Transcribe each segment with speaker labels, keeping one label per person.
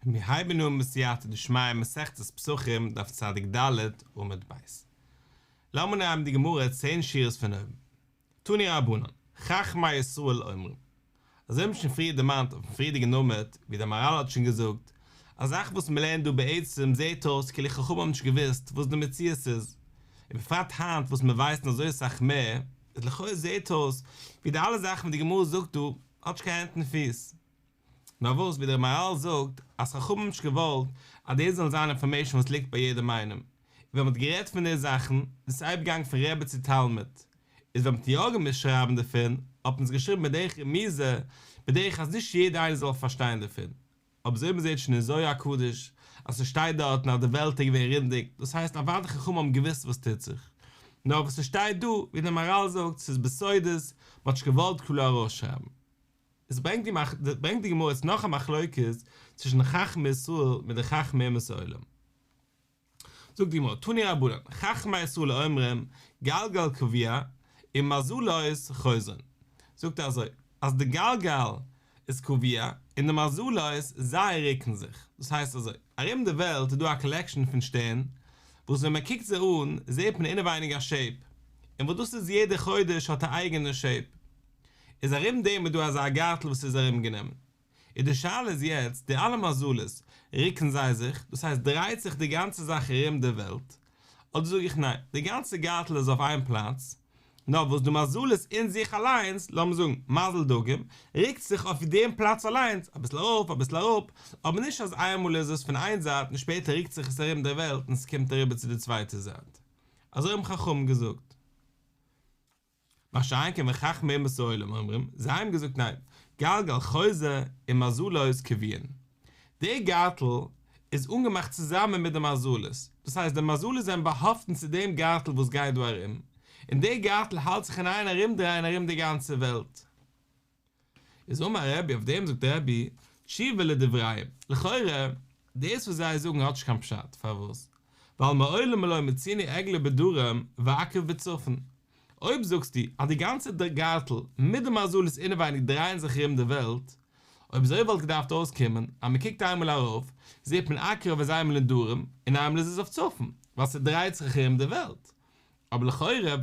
Speaker 1: מיר הייבן אן בסייעתא דשמיא מסכת פסחים דף צדיק ד' עמוד ב'. לאמיר נעמען די גמרא צען שורות פון אויבן. תנו רבנן, חכמי ישראל אומרים. אזוי האבן שוין פריער דערמאנט אויפן פריערדיגן עמוד, ווי דער מהר"ל האט שוין געזאגט, א זאך וואס מען לערנט דא בעצם זעט אויס כאילו חכמים האבן נישט געוואוסט וואס די מציאות איז, און בפרט היינט וואס מיר ווייסן אזוי סאך מער, איז לכאו' זעט אויס ווי די אלע זאכן וואס די גמרא זאגט דא האט נישט קיין הענט און פיס. נאר וואס ווי דער מהר"ל זאגט אז חכמים האבן נישט געוואלט אז דאס זאל זיין אינפארמעישן וואס ליגט ביי יעדעם איינעם, און ווען מ'האט גערעדט פון די זאכן איז עס אייביג געגאנגען פון רבי צו תלמיד, איז ווען מ'האט יא געמוזט שרייבן דערפון האט מען עס געשריבן בדרך רמיזה, בדרך אז נישט יעדער איינער זאל פארשטיין דערפון. אבער אזוי ווי מ'זעט שוין אין זוהר הקדוש אז ס'שטייט דארטן אז די וועלט איז געווען רונדיג, דאס הייסט אוודאי חכמים האבן געוואוסט וואס טוט זיך, נאר וואס ס'שטייט דא, ווי דער מהר"ל זאגט, ס'איז בסודות, מ'האט נישט געוואלט קלאר ארויסשרייבן. עס ברענגט די ברענגט די גמרא יעצט נאך א מחלוקת צווישן חכמי ישראל מיט די חכמי אומות העולם. זאגט די גמרא, תנו רבנן, חכמי ישראל אומרים, גלגל קבוע ומזלות חוזרין. זאגט ער אזוי, אז די גלגל איז קבוע און די מזלות זיי רוקן זיך. דאס הייסט אזוי, ארום די וועלט איז דא א קאלעקשאן פון שטערן, וואס ווען מען קוקט זיי אן זעט מען אינעווייניג א שעיפ, און וואס דאס איז יעדע חודש האט א אייגענע שעיפ. איז ארום דעם איז דא אזא גארטל וואס איז ארום גענומען. איז די שאלה איז יעצט, די אלע מזלות, רוקן זיי זיך, דאס הייסט דרייט זיך די גאנצע זאך ארום די וועלט, אדער זאג איך ניין, די גאנצע גארטל איז אויף איין פלאץ, נאר וואס די מזלות אין זיך אליינס, לאמיר זאגן, מזל דגים, רוקט זיך אויף דעם פלאץ אליינס, אביסל ארויף אביסל אראפ, אבער נישט אז איינמאל איז עס פון איין זייט און שפעטער רוקט זיך עס ארום די וועלט און ס'קומט אריבער צו די צווייטע זייט. אזוי האבן חכמים געזאגט. מה שאין כן וחכמי אומות העולם אומרים, זיי האבן געזאגט ניין, גלגל חוזר ומזלות קבועין. דער גארטל איז אנגעמאכט צוזאמען מיט די מזלות, דאס הייסט די מזלות זענען באהאפטן צו דעם גארטל וואס גייט דא ארום, און דער גארטל האלט זיך אין איין ארומדרייען ארום די גאנצע וועלט. איז אמר רבי, אויף דעם זאגט רבי, תשובה לדבריהם, לכאורה, דאס וואס זיי זאגן האט נישט קיין פשט, פארוואס? ווייל מעולם לא מצינו עגלה בדרום ועקרב בצפון, אויב זאגסטו אז די גאנצע גארטל מיט די מזלות אינעווייניג דרייען זיך ארום די וועלט, אויב אזוי וואלט געדארפט אויסקומען אז מען קוקט איינמאל ארויף זעט מען עקרב איז איינמאל אין דרום און איינמאל איז עס אויף צפון, ווייל ס'דרייט זיך ארום די וועלט. אבער לכאורה,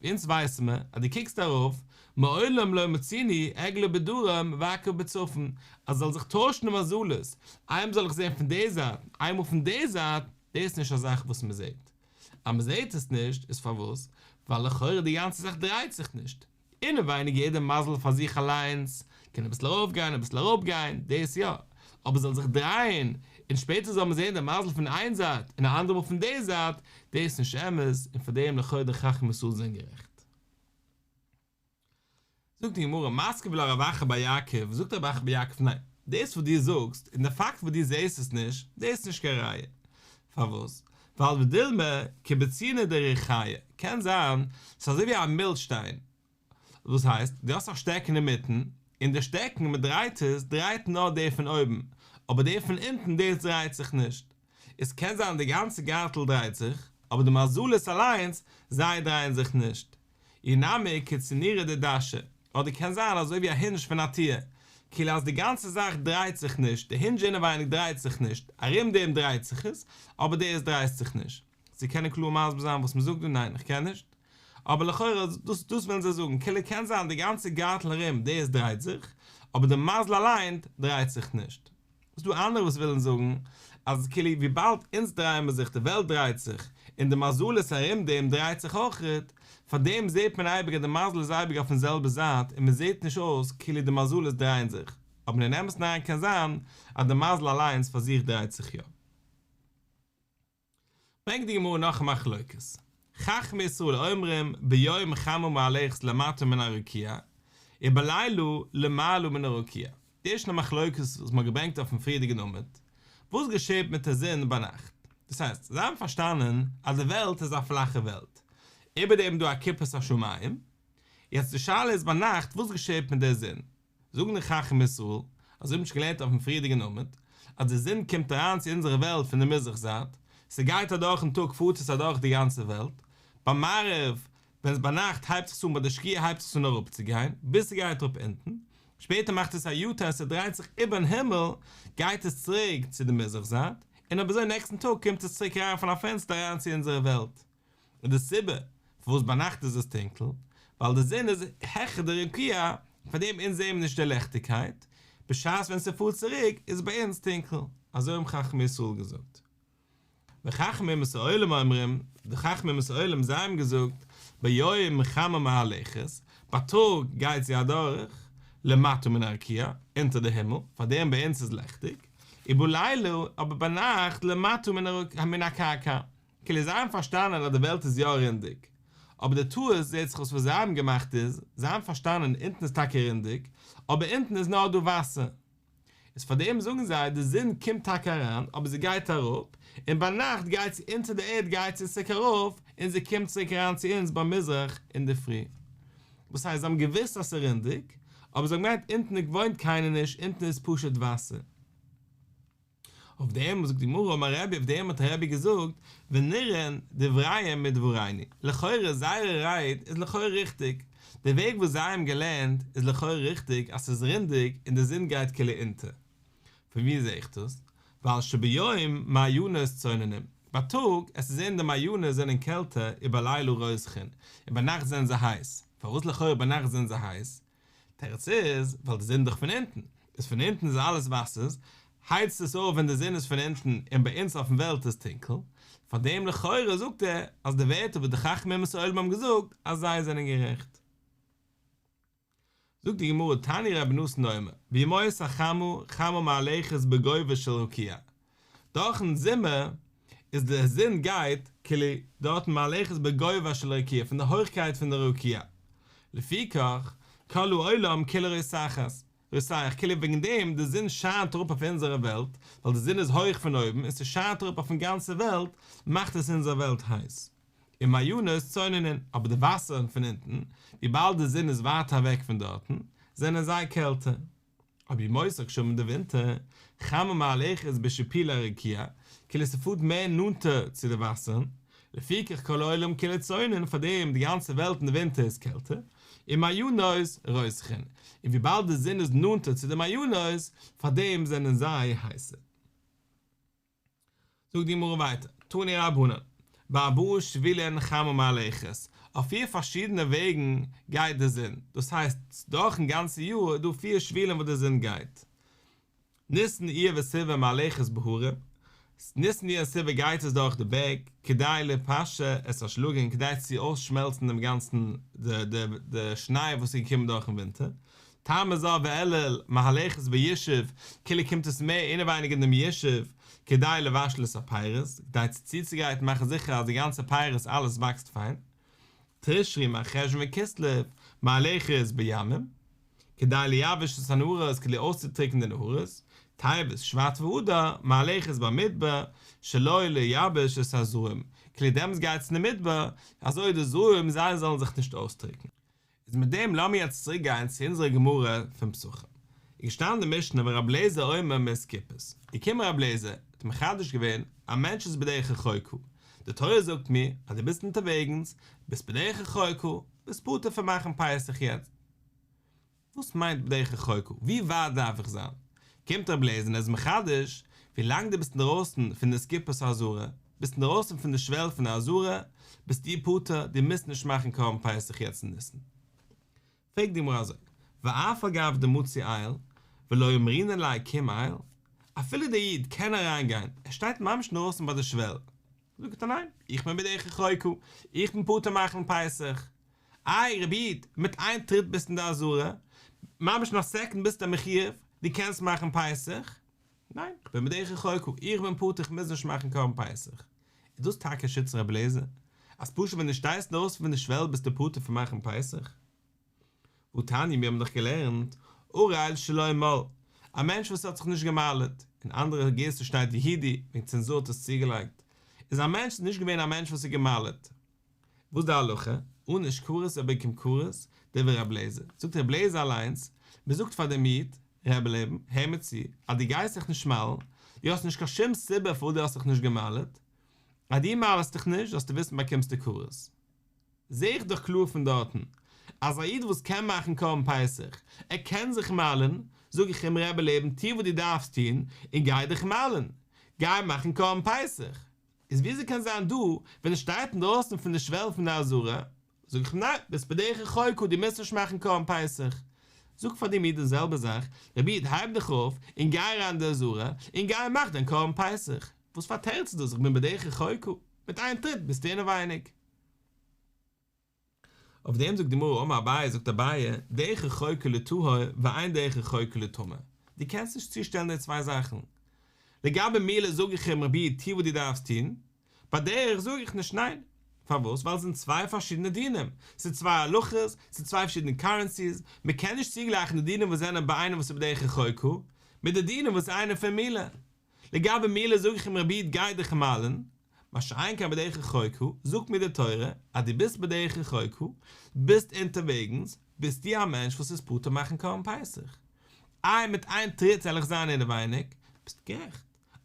Speaker 1: אונז ווייסן מיר אז דו קוקסט ארויף, מעולם לא מצינו עגלה בדרום ועקרב בצפון, אז עס זאל זיך טוישן די מזלות, איינמאל זאל איך זען פון די זייט, איינמאל פון די זייט, דאס איז נישט א זאך וואס מען זעט. אז מען זעט עס נישט, איז פארוואס? ווייל לכאורה די גאנצע זאך דרייט זיך נישט. אינעווייניג יעדע מזל פאר זיך אליינס, קען אביסל ארויפגיין אביסל אראפגיין, דאס יא, אבער זאל זיך דרייען, און שפעטער זאל מען זען די מזל פון איין זייט און א אנדערע מאל פון די זייט, דאס איז נישט אמת, און פאר דעם לכאורה די חכמי ישראל זענען גערעכט. זאגט די גמרא, מתקיף לה רב אחא בר יעקב, זאגט רב אחא בר יעקב, ניין, דאס וואס דו זאגסט, און די פאקט וואס דו זעסט עס נישט, דאס איז נישט קיין ראיה. פארוואס? ווייל ודילמא כבצינא דריחיא, קען זיין ס'איז אזוי ווי א מילשטיין, דאס הייסט, דו האסט א שטעקן אינמיטן, און די שטעקן מען דרייט עס, דרייט נאר די פון אויבן, אבער די פון אונטן דאס דרייט זיך נישט. עס קען זיין די גאנצע גארטל דרייט זיך, אבער די מזלות אליינס, זיי דרייען זיך נישט. אי נמי כצנורא דדשא, אדער קען זיין אזוי ווי א הינדזש פון א טיר, כאילו אז די גאנצע זאך דרייט זיך נישט, די הינדזש אינעווייניג דרייט זיך נישט, ארום דעם דרייט זיך עס, אבער דאס דרייט זיך נישט. צו קענען קלאר מסביר זיין וואס מ'זאגט דא? ניין, איך קען נישט. אבער לכאורה דאס דאס ווילן זיי זאגן, כאילו קען זיין די גאנצע גארטל ארום דאס דרייט זיך, אבער די מזל אליין דרייט זיך נישט. ס'איז דא אנדערע וואס ווילן זאגן אז כאילו וויבאלד אונז דרייען מיר זיך, די וועלט דרייט זיך, און די מזלות ארום דעם דרייט זיך אויכעט, פארדעם זעט מען אייביג אז די מזל איז אייביג אויפן זעלבע זייט און מען זעט נישט אויס כאילו די מזלות דרייען זיך, אבער אין אמת'ן אריין קען זיין אז די מזל אליינס פאר זיך דרייט זיך יא. ברענגט די גמרא נאך א מחלוקת, חכמי ישראל אומרים ביום חמה מהלכת למטה מן הרקיע ובלילה למעלה מן הרקיע, די ערשטע מחלוקת וואס מ'האט געברענגט אויפן פריערדיגן עמוד, וואס געשעט מיט די זון ביינאכט, דאס הייסט, זיי האבן פארשטאנען אז די וועלט איז א פלאכע וועלט, איבער דעם איז דא א כיפת השמים, יעצט די שאלה איז ביינאכט וואס געשעט מיט די זון, זאגן די חכמי ישראל, אזוי האבן שוין געלערנט אויפן פריערדיגן עמוד, אז די זון קומט אריין צו אונזערע וועלט פון די מזרח זייט, ס'גייט אדורכן טאג פארט עס אדורך די גאנצע וועלט, ביי מעריב, ווען עס ביינאכט הייבט זיך עס אן ביי די שקיעה הייבט זיך עס אן אראפצוגיין, ביז ס'גייט אראפ אונטן, שפעטער מאכט עס א יו-טורן ס'דרייט זיך איבערן הימל, גייט עס צוריק צו די מזרח זייט, און אויב אזוי נעקסטן טאג קומט עס צוריק אריין פון א פענסטער אריין צו אונזערע וועלט. און די סיבה פארוואס ביינאכט איז עס טונקל, ווייל די זון איז העכער די רקיע, פארדעם אונז זעהן מיר נישט די לעכטיגקייט, בשעת ווען ס'פארט צוריק איז ביי אונז טונקל, אזוי האבן חכמי ישראל געזאגט. וחכמי אומות העולם אומרים, די חכמי אומות העולם זיי האבן געזאגט, ביום חמה מהלכת, בייטאג גייט זי אדורך, למטה מן הרקיע, אונטער די הימל, פארדעם ביי אונז איז לעכטיג, ובלילה, אבער ביינאכט, למטה מן הקרקע, כאילו זיי האבן פארשטאנען אז די וועלט איז יא רינדיג, אבער די טעות זעט זיך אויס וואס זיי האבן געמאכט איז, זיי האבן פארשטאנען אונטן איז טאקע רינדיג, אבער אונטן איז נאר דא וואסער. איז פאר דעם זאגן זיי די זון קומט טאקע אריין אבער זי גייט אראפ, און ביינאכט גייט זי אונטער די ערד גייט זי צוריק ארויף, און זי קומט צוריק אריין צו אונז ביי מזרח אינדערפרי. דאס הייסט זיי האבן געוואוסט אז ס'איז רינדיג, אבער זיי האבן געמיינט אונטן וואוינט קיינער נישט, אונטן איז פשוט וואסער. אויף דעם זאגט די גמרא אמר רבי אויף דעם האט רבי געזאגט ונראין דבריהם מדברינו, לכאורה זייערע רייד איז לכאורה ריכטיג, די וועג וואס זיי האבן געלערנט איז לכאורה ריכטיג אז ס'איז רינדיג און די זון גייט כאילו אונטער. פון ווי זעה איך דאס? ווייל שביום מעיינות צוננין, בייטאג עס איז זעהן די מעיינות זענען קעלטער ובלילה רותחין, און ביינאכט זענען זיי הייס, פארוואס לכאורה ביינאכט זענען זיי הייס? תירוץ איז, ווייל די זון איז דאך פון אונטן, איז פון אונטן איז אלעס וואסער, הייצט עס אויף ווען די זון איז פון אונטן און ביי אונז אויפן וועלט איז טונקל, פאר דעם לכאורה זאגט ער אז די ווערטער וואס די חכמי אומות העולם האבן געזאגט אז זיי זענען גערעכט. זאגט די גמרא תניא רבי נתן אומר, בימות החמה חמה מהלכת בגובה של רקיע, דורכן זומער איז די זון גייט כאילו דארטן מהלכת בגובה של רקיע פון די הויכקייט פון די רקיע, לפיכך כל העולם כולו רותחת, רותח, כאילו וועגן דעם די זון שיינט אראפ אויף אונזערע וועלט, ווייל די זון איז הויך פון אויבן און ס'שיינט אראפ אויפן גאנצע וועלט, מאכט עס אונזער וועלט הייס. ומעיינות צוננין, אבער די וואסערן פון אונטן, וויבאלד די זון איז ווייטער אוועק פון דארטן, זענען זיי קעלטער. אבער ימות הגשמים די ווינטער, חמה מהלכת בשיפולי הרקיע, כאילו ס'פארט מער נאנטער צו די וואסערן, לפיכך כל העולם כולו צונן, פארדעם די גאנצע וועלט אין די ווינטער איז קעלטער, ומעיינות רותחין, און וויבאלד די זון איז נאנטער צו די מעיינות, פארדעם זענען זיי הייסער. זאגט די גמרא ווייטער, תנו רבנן, בארבעה שבילין חמה מהלכת, אויף פיר פארשידענע וועגן גייט די זון, דאס הייסט דורכן גאנצן יאר איז דא פיר שבילים וואס די זון גייט, ניסן אייר וסיוון מהלכת בהרים, ניסן אייר און סיוון גייט עס דורך די בערג, כדי לפשט את השלגין, כדי צו אויסשמעלצן דעם גאנצן די שניי וואס איז געקומען דורכן ווינטער, תמוז אב ואלול מהלכת ביישוב, כאילו קומט עס מער אינעווייניג אין דעם ישוב, כדי לבשל את הפירות, כדי צו צוצוגרייטן מאכן זיכער אז די גאנצע פירות אלעס וואקסט פיין. תשרי מרחשוון וכסלו מהלכת בימים, כדי לייבש את הנהרות, כדי אויסצוטריקענען די נהרות, טבת שבט ואדר מהלכת במדבר, שלא לייבש את הזרעים, כאילו דעמאלטס גייט עס אין די מדבר, אזוי די זרעים זיי זאלן זיך נישט אויסטריקענען. איז מיט דעם לאמיר יעצט צוריק גיין צו אונזערע גמרא פון פסחים. איז געשטאנען די משנה ורבי אליעזר אומר מאסקופות. געקומען רבי אליעזר, האט מחדש געווען, א מענטש איז בדרך רחוקה, די תורה זאגט מיר אז דו ביסט אונטערוועגנס, ביסט בדרך רחוקה, ביסט פטור פון מאכן פסח יעצט. וואס מיינט בדרך רחוקה? ווי ווייט דארף איך זיין? קומט רבי אליעזר און ער איז מחדש, ווי לאנג דו ביסט אינדרויסן פון די אסקופת העזרה, ביסט אינדרויסן פון די שוועל פון די עזרה, ביסטו פטור, דו מוזט נישט מאכן קרבן פסח יעצט אין ניסן. פרעגט די גמרא אזוי, ואף על גב דמצי עייל, ולא אמרינן ליה קום עייל, אפילו דער איד קען אריינגיין, ער שטייט ממש אינדרויסן ביי די שוועל, זאגט ער ניין, איך בין בדרך רחוקה, איך בין פטור מאכן פסח. איי רבי איד, מיט איין טריט ביסט אין די עזרה, ממש אין א סעקונד ביסטו מחויב, דו קענסט מאכן פסח. ניין, איך בין בדרך רחוקה, איך בין פטור איך מוז נישט מאכן קרבן פסח. איז דאס טאקע שיטת רבי אליעזר? אז פשוט ווען דו שטייסט אינדרויסן פון די שוועל ביסטו פטור פון מאכן פסח? והתניא מיר האבן דאך געלערנט, ערל שלא מל, א מענטש וואס האט זיך נישט געמל'עט, אין אנדערע גירסא שטייט יהודי, וועגן צענזור האט עס צוגעלייגט, איז א מענטש איז נישט געווען א מענטש וואס איז געמל'עט. וואס די הלכה? ענוש כרת ער באקומט כרת, דברי רבי אליעזר, זאגט רבי אליעזר אליינס, מען זאגט פאר דעם איד, רבי לעבן, הער מיר צו, אז דו גייסט זיך נישט מל'ן, דו האסט נישט קיין שום סיבה פארוואס דו האסט זיך נישט געמל'עט, אז דו מל'סט דיך נישט, זאלסטו וויסן באקומסטו כרת. זע איך דאך קלאר פון דארטן. אז א איד וואס קען מאכן קרבן פסח, ער קען זיך מל'ן, זאג איך אים רבי לעבן טו וואס דו דארפסט טון און גיי דיך מל'ן, גיי מאכן קרבן פסח. איז וויאזוי קען זיין דא ווען ער שטייט אינדרויסן פון די שוועל פון די עזרה, זאג איך ניין, ביסט בדרך רחוקה, דו מוזט נישט מאכן קרבן פסח. זאג פאר דעם איד די זעלבע זאך, רבי איד הייב דיך אויף און גיי אריין אין די עזרה און גיי מאך דיין קרבן פסח. וואס פאר תירוץ איז דאס איך בין בדרך רחוקה? מיט איין טריט ביסטו אינעווייניג. אויף דעם זאגט די גמרא אמר אביי זאגט אביי דרך רחוקה לטהור ואין דרך רחוקה לטמא, דו קענסט נישט צושטעלן די צוויי זאכן, לגבי מילה זאג איך אים רבי טו וואס דו דארפסט טון, ביי דרך זאג איך נישט ניין, פארוואס? ווייל עס זענען צוויי פארשידענע דינים, ס'איז צוויי הלכות, ס'איז צוויי פארשידענע קארענסיס, מ'קען נישט צוגלייכן די דינים וואס זענען ביי איינעם וואס איז בדרך רחוקה, מיט די דינים וואס איז איינער פון מילה. לגבי מילה זאג איך אים רבי איד גיי דיך מל'ן, מה שאין כן בדרך רחוקה, זאגט מיר די תורה אז דו ביסט בדרך רחוקה, ביסט אונטערוועגנס, ביסטו א מענטש וואס איז פטור מאכן קרבן פסח. איי מיט איין טריט זאל איך זיין אינעווייניג? ביסט גערעכט,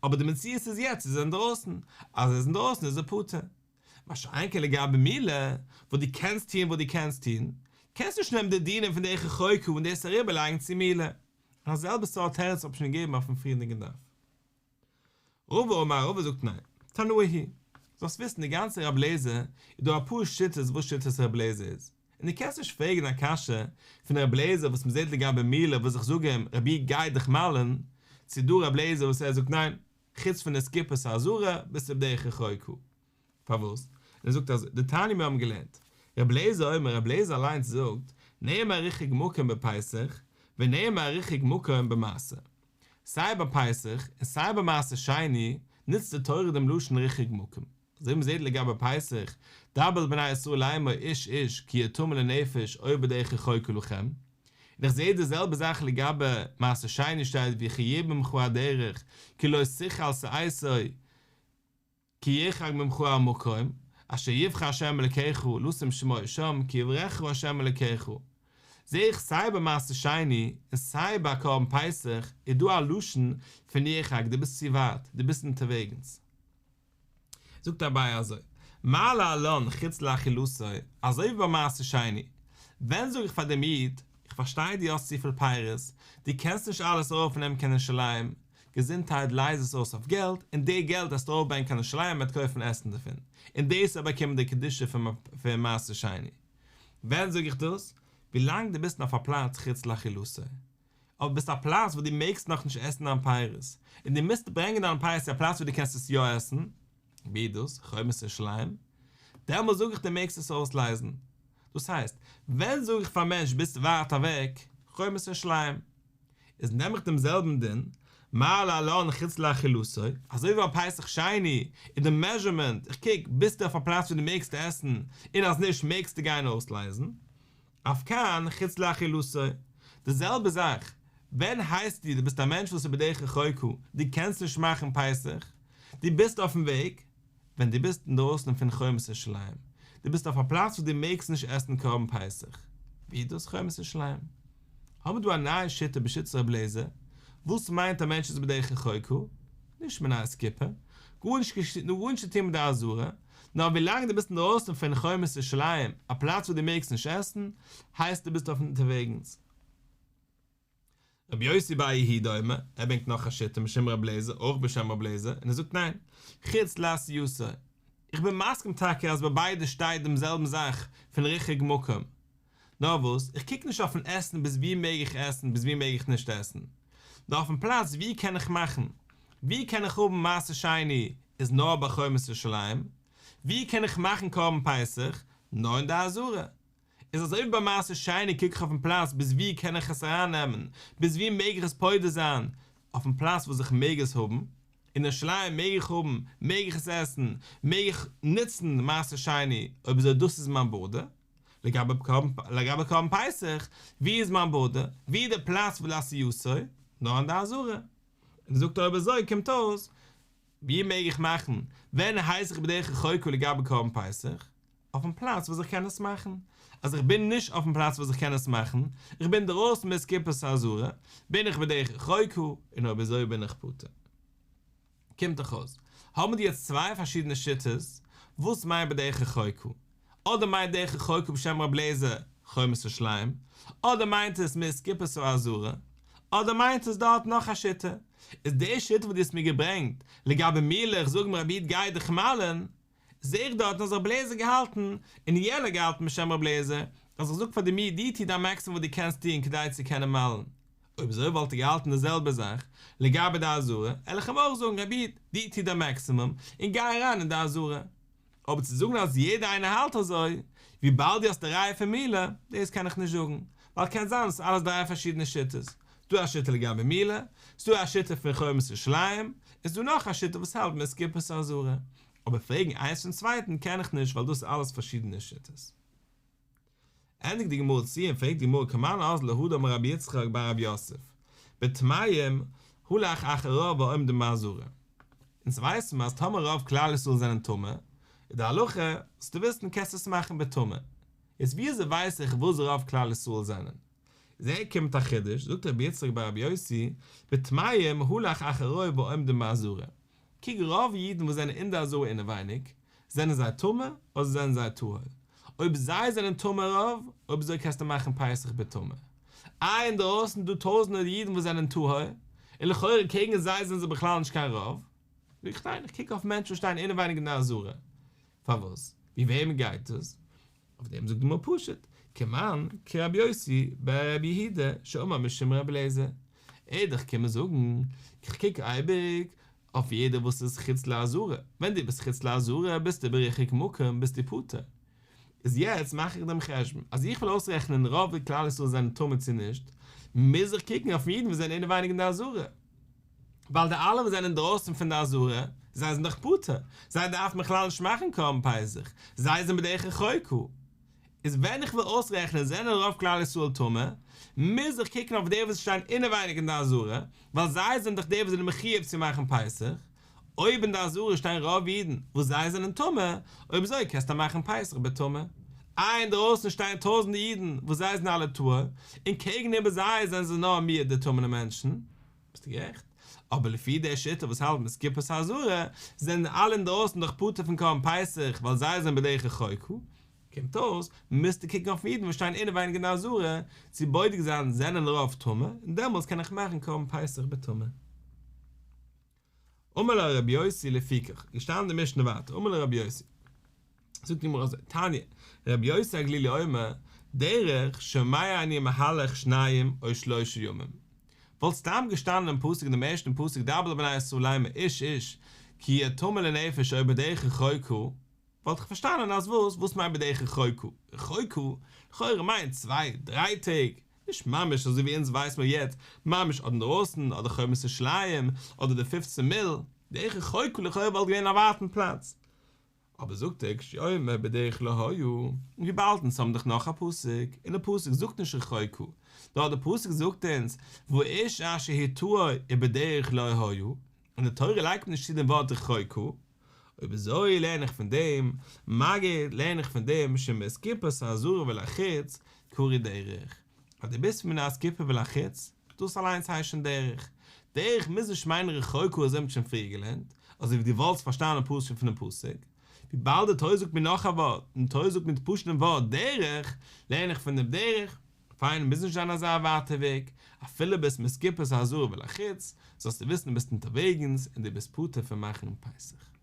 Speaker 1: אבער די מציאות איז יעצט איז ער אינדרויסן, אז ער איז אינדרויסן איז ער פטור. מה שאין כן לגבי מילה, וואס דו קענסט טון וואס דו קענסט טון, קענסט נישט נעמען די דינים פון דרך רחוקה און דאס אריבערלייגן צו מילה. און א זעלבע סארט תירוץ האב איך שוין געגעבן אויפן פריערדיגן דף. רבא אמר רבא זאגט ניין, תנאי היא. זאלסט וויסן די גאנצע רב לעזער איז דא אפאר שיטות וואס שיטת רב לעזער איז, און דו קענסט נישט פרעגן א קשיא פון רב לעזער וואס מ'זעט לגבי מילה וואס איך זאג אים רבי גיי דיך מל'ן, צו דא רב לעזער וואס ער זאגט ניין, חוץ פון אסקופת העזרה ביסטו בדרך רחוקה. פארוואס? און ער זאגט אז דתניא מיר האבן געלערנט, רבי אליעזר אומר רבי אליעזר אליינס זאגט, נאמר ריחוק מקום בפסח, ונאמר ריחוק מקום במעשר. סיי ביי פסח און סיי ביי מעשר שני נוצט די תורה דעם לשון ריחוק מקום. אזוי ווי מ'זעט לגבי פסח, דבר אל בני ישראל לאמור איש איש כי יהיה טמא לנפש או בדרך רחוקה לכם. און איך זע די זעלבע זאך לגבי מעשר שני שטייט וכי ירבה ממך הדרך כי לא תוכל שאתו, כי ירחק ממך המקום, אשר יבחר ה' אלוקיך לשום שמו שם, כי יברכך ה' אלוקיך. זע איך סיי ביי מעשר שני און סיי ביי קרבן פסח איז דא א לשון פון ירחק דו ביסט צו ווייט, דו ביסט אונטערוועגנס. זאגט אביי אזוי, מה להלן חוץ לאכילתו, אזוי ווי ביי מעשר שני, ווען זאג איך פאר דעם איד, איך פארשטיי דו האסט צופיל פירות, דו קענסט נישט אלעס ארויפנעמען קיין ירושלים, געזונטהייט לייז עס אויס אויף געלט, און די געלט וועסטו ארויפברענגען קיין ירושלים מ'וועט קויפן עסן דערפון, און דאס וועט באקומען די קדושה פון מעשר שני. ווען זאג איך דאס? ווילאנג דו ביסט אויף א פלאץ חוץ לאכילתו. אבער ביסט א פלאץ וואס דו מעגסט נאכנישט עסן דיין פירות, און דו מוזט ברענגען דיין פירות צו א פלאץ וואו דו קענסט עס יא עסן, ווי איז דאס? חומות ירושלים? דעמאלס זאג איך דו מעגסט עס אויסלייזן. דאס הייסט, ווען זאג איך פאר א מענטש ביסט ווייט אוועק, חומות ירושלים. איז נעם איך דעם זעלבן דין, מה להלן חוץ לאכילתו, אזוי ווי ביי פסח שני איז די מעזשערמענט, איך קוק, ביסטו אויף א פלאץ וואו דו מעגסט עסן, און אז נישט מעגסטו גיין אויסלייזן, אף כאן חוץ לאכילתו. די זעלבע זאך, ווען הייסטו דו ביסט א מענטש וואס איז בדרך רחוקה, דו קענסט נישט מאכן פסח, דו ביסט אויפן וועג, ווען דו ביסט אינדרויסן פון חומות ירושלים, דו ביסט אויף א פלאץ וואס דו מעגסט נישט עסן קרבן פסח, ווי איז דאס חומות ירושלים? האבן מיר דא א נייע שיטה בשיטת רבי אליעזר, וואס מיינט א מענטש איז בדרך רחוקה? נישט מן האסקופה, גארנישט גארנישט צו טון מיט די עזרה, נאר ווילאנג דו ביסט אינדרויסן פון חומות ירושלים, א פלאץ וואס דו מעגסט נישט עסן, הייסט דו ביסט אויף אונטערוועגנס. רבי יוסי בר יהודה אומר, ער ברענגט נאך א שיטה משום רבי אליעזר, אויך בשם רבי אליעזר, און ער זאגט ניין, חוץ לעשייתו. איך בין מסכים טאקע אז ביי ביידע שטייט דעם זעלבן זאך פון ריחוק מקום. נאר וואס, איך קוק נישט אויפן עסן ביז ווי מעג איך עסן ביז ווי מעג איך נישט עסן, נאר אויפן פלאץ ווי קען איך מאכן, ווי קען איך האבן מעשר שני איז נאר ביי חומות ירושלים, ווי קען איך מאכן קרבן פסח, נאר אין די עזרה. איז אזוי ווי ביי מעשר שני קוק איך אויפן פלאץ ביז ווי קען איך עס ארייננעמען, ביז ווי מעג איך עס פודה זיין, אויפן פלאץ וואס איך מעג עס האבן, אין ירושלים מעג איך האבן, מעג איך עס עסן, מעג איך נוצן מעשר שני, אויב אזוי דאס איז מיין בארדער, לגבי לגבי קרבן פסח, ווי איז מיין בארדער, ווי איז די פלאץ וואו לעשייתו, נאר אין די עזרה. און זאגט אויב אזוי קומט אויס, ווי מעג איך מאכן, ווען הייס איך בדרך רחוקה לגבי קרבן פסח? אויפן פלאץ וואס איך קען עס מאכן. אז איך בין נישט אויפן פלאץ וואס איך קען עס מאכן, איך בין דרויסן מאסקופת העזרה, בין איך בדרך רחוקה, און אויב אזוי בין איך פטור. קומט דאך אויס, האבן מיר יעצט צוויי פארשידענע שיטות, וואס מיינט בדרך רחוקה? אדער מיינט דרך רחוקה בשם רב לעזער, חומת ירושלים, אדער מיינט עס מאיסקופת העזרה, אדער מיינט עס דארט נאך א שיטה, איז די שיטה וואס דו האסט מיר געברענגט לגבי מילה, איך זאג אים רבי איד גיי דיך מל'ן, זעה איך דארטן אז רבי אליעזר געהאלטן, און יענער געהאלטן בשם רבי אליעזר, אז איך זאג פאר דעם איד דו טו דיין מעקסימום וואס דו קענסט טון כדי צו קענען מל'ן. אויב אזוי וואלט ער געהאלטן די זעלבע זאך לגבי די עזרה, על איך אים אויך זאגן רבי איד, דו טו דיין מעקסימום און גיי אריין אין די עזרה. אבער צו זאגן אז יעדער איינער האלט אזוי, וויבאלד דו האסט די ראיה פון מילה, דאס קען איך נישט זאגן, ווייל קען זיין עס איז אלעס דריי פארשידענע שיטות, ס'דא א שיטה לגבי מילה, ס'דא א שיטה פון חומת ירושלים, און ס'דא נאך א שיטה וואס האלט מאיסקופת העזרה. אבער פרעגן איינס פון צווייטן קען איך נישט ווייל דאס איז אלעס פארשידענע שיטות. ענדיגט די גמרא צו און פרעגט די גמרא כמאן אזלא הא דאמר רבי יצחק בר רב יוסף, בטמאים הלך אחר רוב העומדים בעזרה. אונז ווייסן מיר אז טאמער רוב כלל ישראל זענען טמא, איז די הלכה, זאלסטו וויסן קענסט עס מאכן בטומאה. יעצט ווי אזוי ווייס איך וואס רוב כלל ישראל זענען? איז ער קומט א חידוש, זאגט רבי יצחק בר רבי יוסי, בטמאים הלך אחר רוב העומדים בעזרה. קוק רוב אידן וואס זענען אין די עזרה אינעווייניג, זענען זיי טמא אדער זענען זיי טהור? אויב זיי זענען טמא רוב, אויב אזוי קענסטו מאכן פסח בטומאה. איי אינדרויסן דא טויזענער אידן וואס זענען טהור, און לכאורה קעגן זיי זענען זיי בכלל נישט קיין רוב. זאג איך ניין, איך קוק אויף מענטשן וואס שטייען אינעווייניג אין די עזרה. פארוואס? ווי וועמען גייט עס? אויף דעם זאגט די גמרא פשוט, כמאן כרבי יוסי ברבי יהודה שאמר משום רבי אליעזר, ער איז דאך קומען זאגן, איך קוק אייביג אויף יעדער וואס איז חוץ לעזרה, ווען דו ביסט חוץ לעזרה ביסטו בריחוק מקום ביסטו פטור. איז יעצט מאך איך דעם חשבון, אז איך וויל אויסרעכענען רוב כלל ישראל זענען טמא צו נישט, מוז איך קוקן אויף אידן וואס זענען אינעווייניג אין די עזרה. ווייל די אלע וואס זענען אינדרויסן פון די עזרה, זיי זענען דאך פטור, זיי דארפן בכלל נישט מאכן קרבן פסח, זיי זענען בדרך רחוקה. איז ווען איך וויל אויסרעכענען זענען רוב כלל ישראל טמא, מוז איך קוקן אויף די וואס שטייען אינעווייניג אין די עזרה, ווייל זיי זענען דאך די וואס זענען מחויב צו מאכן פסח, אויב אין די עזרה שטייען רוב אידן וואס זיי זענען טמא, אויב אזוי קענסטו מאכן פסח בטומאה. איי אינדרויסן שטייען טויזנטער אידן וואס זיי זענען אלע טהור, און קעגן איבער זיי זענען זיי נאר מיעוט די טמא'נע מענטשן, ביסטו גערעכט, אבער לפי די שיטה וואס האלט מאיסקופת העזרה, זענען אלע אינדרויסן דאך פטור פון קרבן פסח ווייל זיי זענען בדרך רחוקה, קומט אויס, מוזטו קוקן אויף אידן וואס שטייען אינעווייניג אין די עזרה, צו בודק זיין זענען רוב טמא, און דעמאלטס קען איך מאכן קרבן פסח בטומאה. אמר לו רבי יוסי לפיכך, געשטאנען די משנה ווייטער, אמר לו רבי יוסי, זאגט די גמרא אזוי, תניא, רבי יוסי הגלילי אומר, דרך שומע אני מהלך שניים או שלושה ימים. וואלט סתם געשטאנען אין פסוק אין דעם ערשטן פסוק דבר אל בני ישראל לאמר איש איש כי יהיה טמא לנפש או בדרך רחוקה, וואלט איך פארשטאנען אז וואס? וואס מיינט בדרך רחוקה? רחוקה, לכאורה מיינט צוויי דריי טעג, נישט ממש אזוי ווי אונז ווייס מיר יעצט, ממש אדער אינדרויסן, אדער חומת ירושלים, אדער די פופצן מיל, דרך רחוקה לכאורה וואלט געווען א ווייטן פלאץ. אבער זאגט ער כשהוא אומר בדרך לא היה, און וויבאלד אונז האבן דאך נאך א פסוק, און די פסוק זאגט נישט רחוקה, נאר די פסוק זאגט אונז והאיש אשר הוא טהור ובדרך לא היה, און די תורה לייגט נישט צו דעם ווארט רחוקה, אויב אזוי לערן איך פון דעם, מגיד, לערן איך פון דעם שמאסקופת העזרה ולחוץ קרוי דרך, אז דו ביסט מן האסקופה ולחוץ, דאס אליינס הייסט שוין דרך, דרך מוז נישט מיינען רחוקה אזוי מ'האט שוין פריער געלערנט, אזוי ווי דו וואלסט פארשטאנען פשוט פונעם פסוק, וויבאלד די תורה זאגט מיר נאך א ווארט, און די תורה זאגט מיר פשוט דעם ווארט דרך, לערן איך פון דעם דרך, פיין מוז נישט זיין אזא ווייטע וועג, אפילו ביסט מאסקופת העזרה ולחוץ, זאלסטו וויסן דו ביסט אונטערוועגנס און דו ביסט פטור פון מאכן פסח.